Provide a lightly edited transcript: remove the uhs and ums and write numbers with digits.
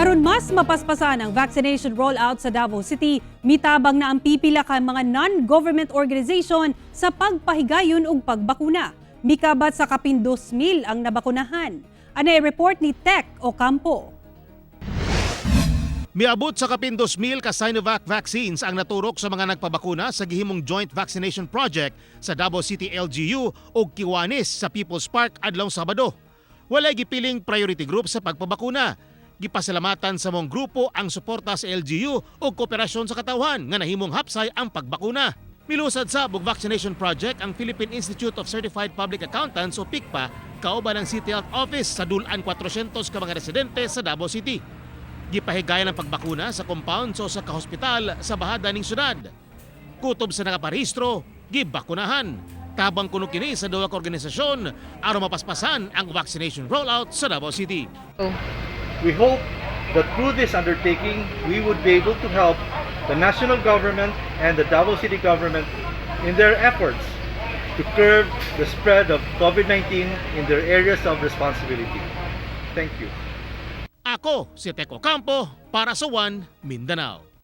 Aron mas mapaspasan ang vaccination rollout sa Davao City, mitabang na ang pipila ka mga non-government organization sa pagpahigayon og pagbakuna. Mikabat sa kapin 2,000 ang nabakunahan. Anay report ni Tech Ocampo. Miabot sa kapin 2,000 ka Sinovac vaccines ang naturok sa mga nagpabakuna sa gihimong joint vaccination project sa Davao City LGU ug Kiwanis sa People's Park adlawng Sabado. Walay gipiling priority group sa pagpabakuna. Gipasalamatan sa maong grupo ang suporta sa LGU ug kooperasyon sa katawhan nga nahimong hapsay ang pagbakuna. Milusad sa og vaccination project ang Philippine Institute of Certified Public Accountants o PICPA kauban ng City Health Office sa dul-an 400 ka mga residente sa Davao City. Gipahigayon ang pagbakuna sa compound sa usa ka hospital sa bahada ning syudad. Kutob sa nakaparehistro, gibakunahan. Tabang kuno kini sa duha ka organisasyon aron mapaspasan ang vaccination rollout sa Davao City. We hope that through this undertaking, we would be able to help the national government and the Davao City government in their efforts to curb the spread of COVID-19 in their areas of responsibility. Thank you. Ako si Teko Campo para sa One Mindanao.